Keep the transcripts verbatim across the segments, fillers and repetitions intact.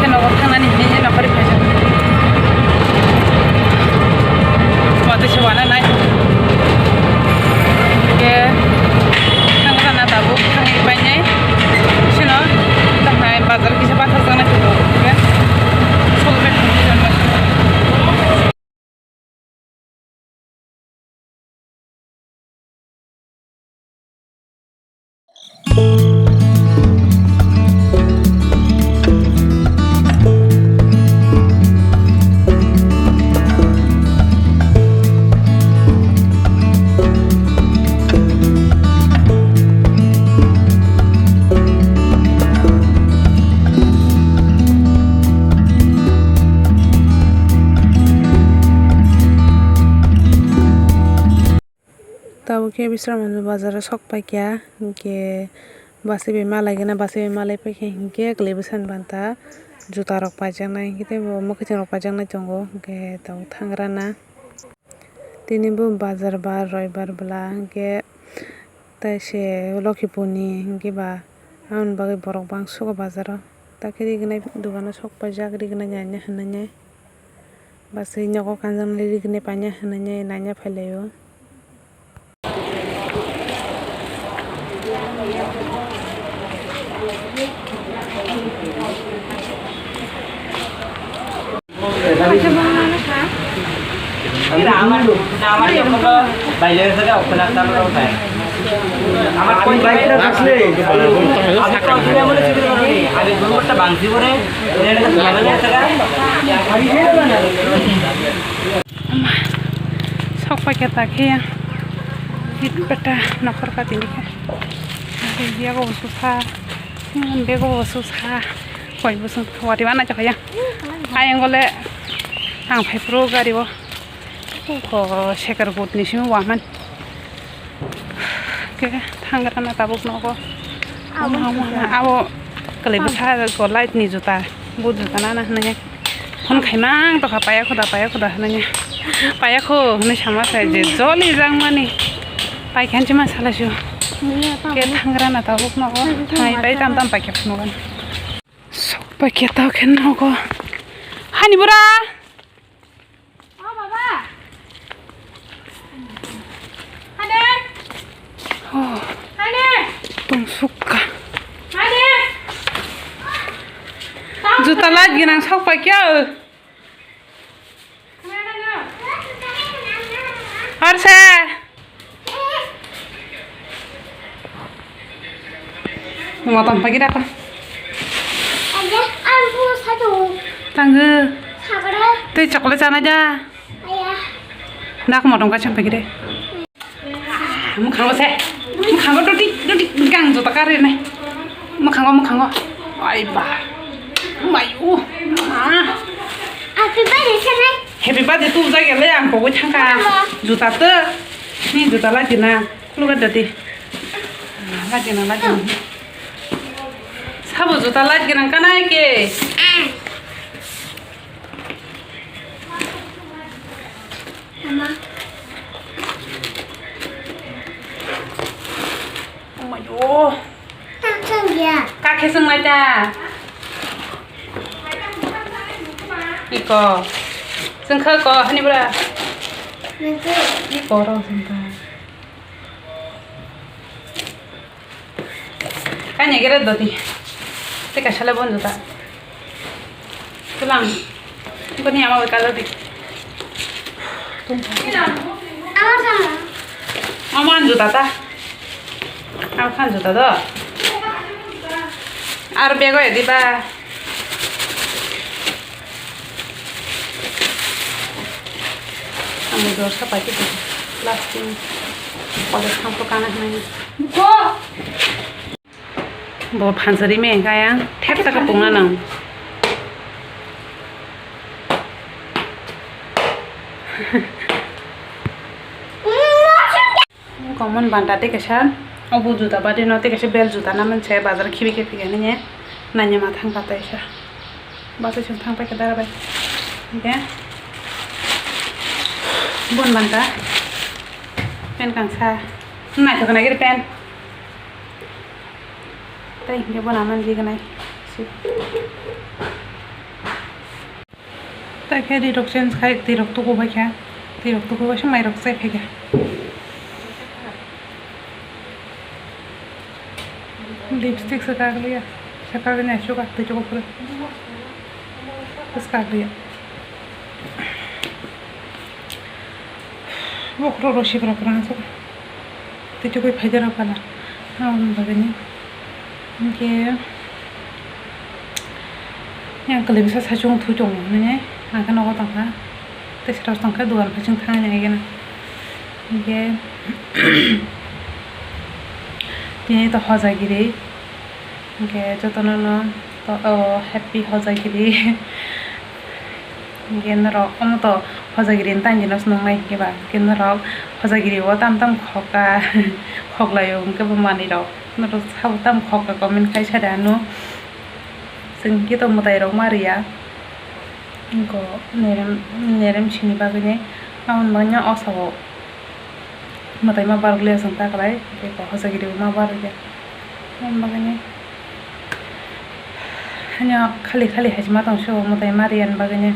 Nogo thangnani hinwi nokharwi phaijak. Watwi se wana nai. Hwnkhe thangrana tabuk thangwi painai. Sino thangnai bazar kisa bathajak nai tabuk. Hwnkhe solve thangwi tongo. Tabuk khe Bisramganj bazar o sok paikha, hinkhe bwsai bai malai gana, bwsai bai malai paikha hinkhe kwlwi bwsani banta juta rok paijaknai, hinkhe tei bo mwkhwtwng rok paijaknai tongo, hinkhe tabuk thangrana. Tini bo bazar bar, roibar bwla, hinkhe tei se Lokhipurni hinkhe ba aboni bagwi borok bangsugo bazar o. Takhe rignai dogano sok paijak, rignai nanya hinwi. Bwsai nogo kanjaknai rignai paina hinwi nanya phailaio. Sok paikha ta khe ya. Hit peta nokhor ka tini khe. Bego bo susa. Bego bo susa. Koi bo sung wati wana chakha ya. Ayang gole ang phai pro gari bo. Ko sekar bot ni simi waman. Khe thangrana tabuk nogo. Abo kwlai bwsa ko light ni juta. Bo juta nana hinwi phone khaimang tokha, paya khoda, paya khoda hinwi. Paya kho hinwi sama sai je joli jangmani. Paikha hinwi ma salaisio. Khe thangrana tabuk nogo. Thangwi pai tam tam paikha phunukgani. Sok paikha tao khe nogo. Hani bura. O baba. Hade. Oh. Hade. Tong sukha. Hade. Juta light gwnang sok paikha. Arse. Numa tam pagi data. Ada, aku satu. Tangga. Sabar. Tei chocolate sana aja. Ayah. Nak mau dong kacang pagi deh. Mukhango se. Mukhango doti, doti, gang juta kare nai. Mukhango, mukhango. Ai ba. Mai u. Ah. Happy birthday sana. Happy birthday tu jage le ang kogoi thangka. Mama. Juta te. Ni juta lagi na. Khuluga doti. Lagi na, lagi na. Sabo juta lagi na kanai ke. Ah. Mama. Omayo. Tang tang ya. Kakhe sung mai ta. Iko. Sung kha ko hani bra. Nanti. Iko ro sung kha. Kanya gere doti. Te kasale bon dota. Tulang. Bani ama bai kalo di. Amar sama. Ama an juta ta. Ama khan juta do. Ar bego edi ba. Ang dor sa pakai tu. Plastic. Pada sampah kana hanya. Go. Bo phansari me kaya thepsa ka pungna nang. Common banta te kaisa obo juta bade no te kaisa bel juta na manse bazar khibi khibi khe nini nanya ma thang kha taisa. Basa sung thang paikha dara bai. Hingke bon banta pen kangsa naithok nai giri pen. Tei hingke bono aman rignai se. Tai khe rirok change khai, twi rok tuku bai kha, twi rok tuku bai se mai rok chai phai kha. Lipstick se kaglia, se kaglia chuka twi chuka pura. Bas kaglia. Bokhorok rw sibra kwrwngsa twi chukui phaijak rw pala. Aboni bagwino hinkhe yang kwlwi bwsa saichung thui tongo hinwi ang khe nogo tongkha. Tei sero tongkhe dogan phaising thangwi naikhe na hinkhe tini to hojagiri hinkhe jotono no to o happy hojagiri. Hinkhe norok omo to hojagiri ni tangwi no swnamnai hinkhe ba, hinkhe norok hojagiri o tam tam khokha, khoklaio hinkhe bo manwi rok. Norok sabo tam khokha comment khai sa de ano. Chwng khe to mwtai rok ma riya. Hinkhe nerem, nerem sini bagwi ne aboni bagwi no o sabo. Mwtai ma barliya chwng ta kwlai, tei kok hojagiri bo ma barliya. Aboni bagwino hanya khali khali hai se ma tong se bo mwtai ma riyani bagwino.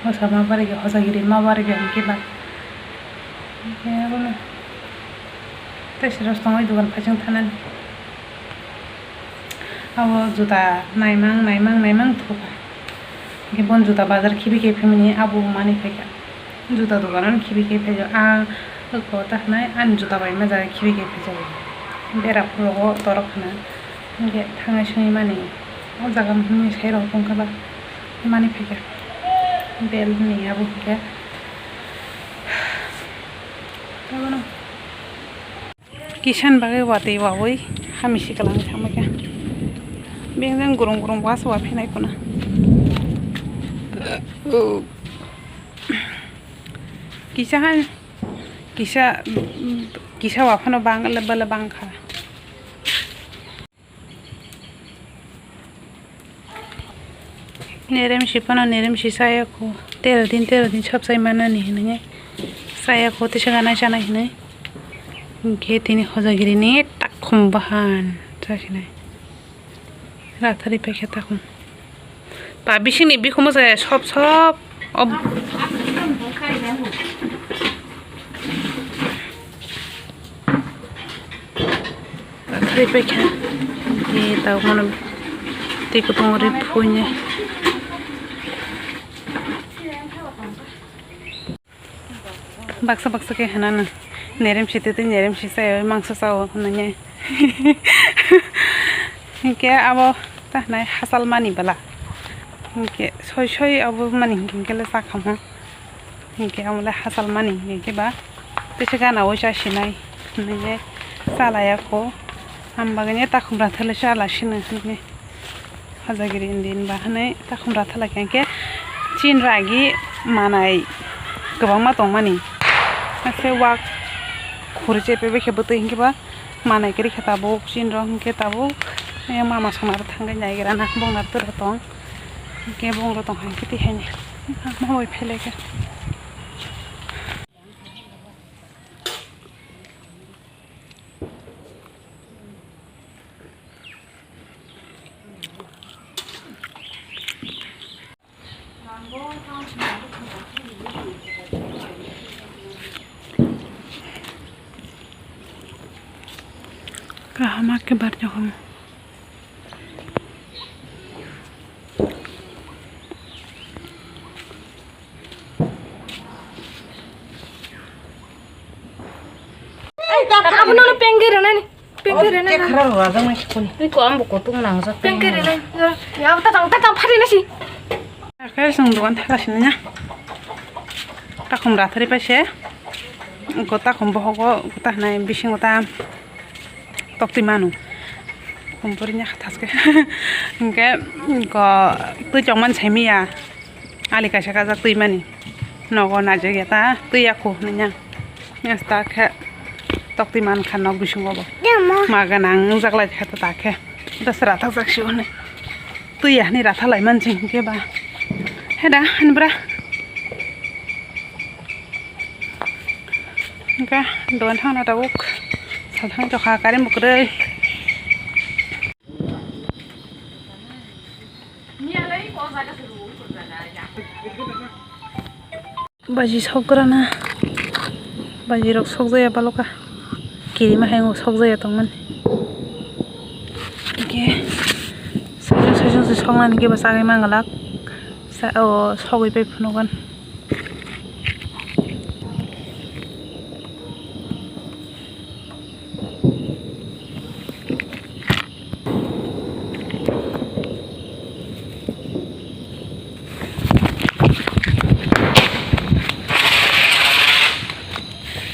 Bwsa ma barikha, hojagiri ma barikha hinkhe ba. Hinkhe abono tei sero tongwi dogan phaising thanani. Abo juta naimang, naimang, naimang thupha. Hinkhe bon juta bazar khibi khe phimani abo manwi phaikha. Juta dogan ani khibi khe phaijago. Ang eko ta hinai ani juta bai ma jaga khibi khe phaijago. Bera phuru o torok hwnwi. Hinkhe thangnai songwi mani. O jaga mwnwi sai rok tongkha ba. Mani phaikha. Bel ni abo hinkhe. Abono. Kisan bagwi watwi wawi hamya si kwlangwi thangbaikha. Bini gurung gurung bwsa wa phinai khuna. Kisa hai, kisa, kisa wa phano bang le bele bangkha. Nerem si phano nerem si saya kho, tero din, tero din sab sai manani hinwi saya kho, tei se ganai chanai hinwi. Hinkhe tini hojagiri ni takhum bahan chasinai. Rathari paikhe takhum. Ba bisingni bikhumo se sob sob. Rathari paikha. Ye tau mano tei kutung ri phuinai. Baksa baksa khe hinano nerem si twi twi nerem si chaio mangso chao hinwi. Hinkhe abo ta hinai hachal mani bwla. Hinkhe soi soi abo mani hinkhe le chakhamu. Hinkhe amo le hachal mani hinkhe ba tei se gana o chasinai hinwi chalaiya kho. Ang bagwino takhum rathale chala sino hinwi. Hojagiri ni din ba hinwi takhum rathalaikha hinkhe chini ragi manai kwbangma tongmani. Haste wak khuri chepe bekhe bwtwi hinkhe ba manai kwrwikha tabuk chini rok hinkhe tabuk mama songma rok thangwi naigra na bongni tura tong hinkhe bongni tongkha hinkhe twi haino ma bai phailaikha. Kaham khe barjak. Abono pengke rwnani, pengke rwnani. Ni ko ambo kutung nangjak. Pengke rwnani. Ya, ta tang, ta tang, phari nasi. Akhir sung dogan thaka sini na. Takhum rathari paise. Go takhum bohogo, go ta hinai bising go ta. Toktwi manu. Kumpuri nya kha thaske. Hinkhe ko twi chongmani saimiya. Ali kaisa kajak twi mani. Nogo najak ya ta twi ya kho hinwi nya. Nya ta khe toktwi man kha nok bisingo bo. Ma ganang wngjaklai kha ta khe. Da sra thajak si hwnwi. Twi ya hinwi ratha lai man sing hinkhe ba. Heda hinbra. Hinkhe dogan thangna tabuk. Salthang tokha kari mukrwi. Baji sokgrana, baji rok sokjaya baloka, kirima hai sokjaya tongmani. Hingke saichung saichung se soknani kebo chagui manglak, sa-, o sogui pai phunukgwan.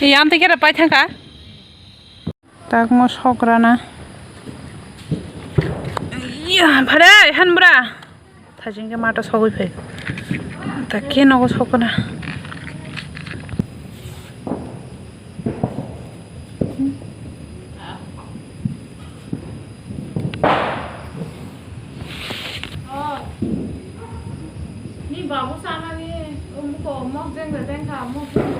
Yang tike pai thangka. Takmo sokrana. Ya, phare, han bra. Thajing ke mato sogwi phai. Ta ke nogo sokna. Ni babu sana ni umko mok jeng le jeng kha mok jeng.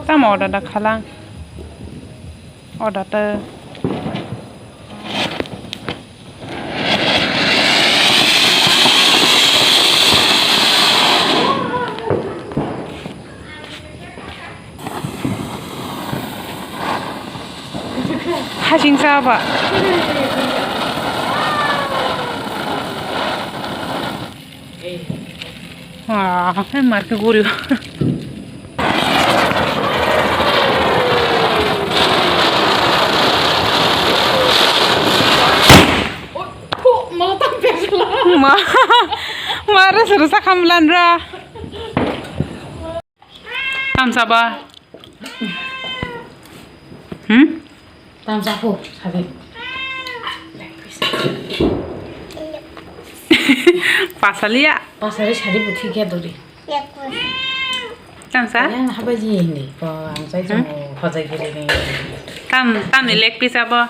Tamo order da khalang. Order ta. Hasing saba. Ah, eh, mar ke guri. Ma, mare seru sa kamlan ra. Tamsa ba. Hmm? Tamsa ko, sabi. Pasalia. Pasali sari buthi kya dori. Tamsa? Yang habai ji ini, ko ang sai Hmm? jong hojai giri ni. Tam, tam ni leg piece abo.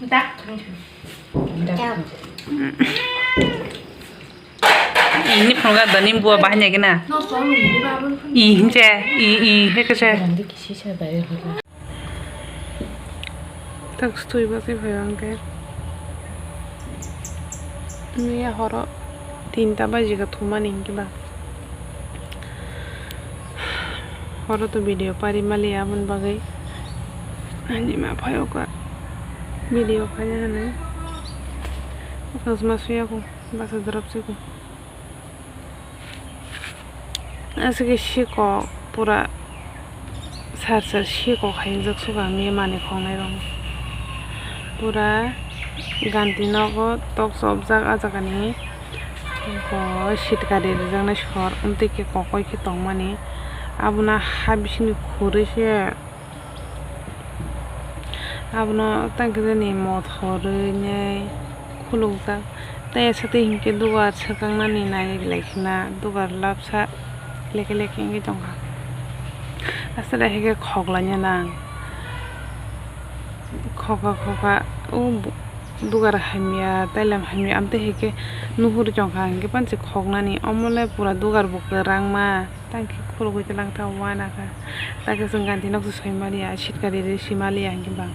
Dak. Dak. Ini phunga dani bua bahnya gina. I hinche, i, i, he kese. Randi kisi sa bai hola. Tak stui ba se bhai ang ke. Ni horo tinta baji ga thumani hinke ba. Horo to video pari mali aboni bagwi. Ani ma phaio ka video khaina hwnwi. Chosma suya ko basa drop se ko. Aswk sikok pura sar sar sikok hai wngjak suka ang ye manwi khongnai rok. Pura ganti nogo tok chopjak ah jaga ni. Bo sitka de rijaknai sor, amtwi khe kokoi khe tongmani. Abono ha bisingni khurui se, abono tang khe jani mothor rwnai khulukjak. Tei aswk twi hinkhe dugar swkang nani nai lai khna, dugar lapsa leke leke wngwi tongkha. Aswk hai khe khok laina nang, khokha khokha, o dugar hamya, tailam hamya, amtwi hai khe nuhur tongkha, hinkhe panchi khoknani, omo le pura dugar bo kwrang ma, tang khe khulugwi twlang tha uanakha, tei khe chwng ganti nok se soi maliya, sitka riri si maliya hinkhe ba.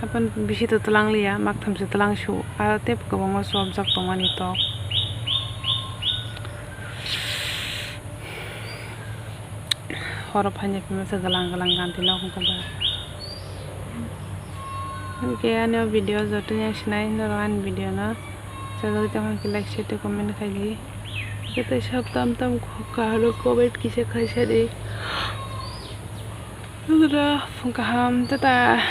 Hapan bisi to twlang liya, mak tham se twlang su, aro tei kwbangma chopjak tongmani tok. Horo phaina phima se glang glang ganti nok wngkha ba. Hwnkhe ani o video joto ni sinai norok ani video no chajagwi tongkha khe like share tei comment khaidi. Hwnkhe tei sab tam tam kaham comment kisa khaisadi. Hwnkhe phung kaham tata.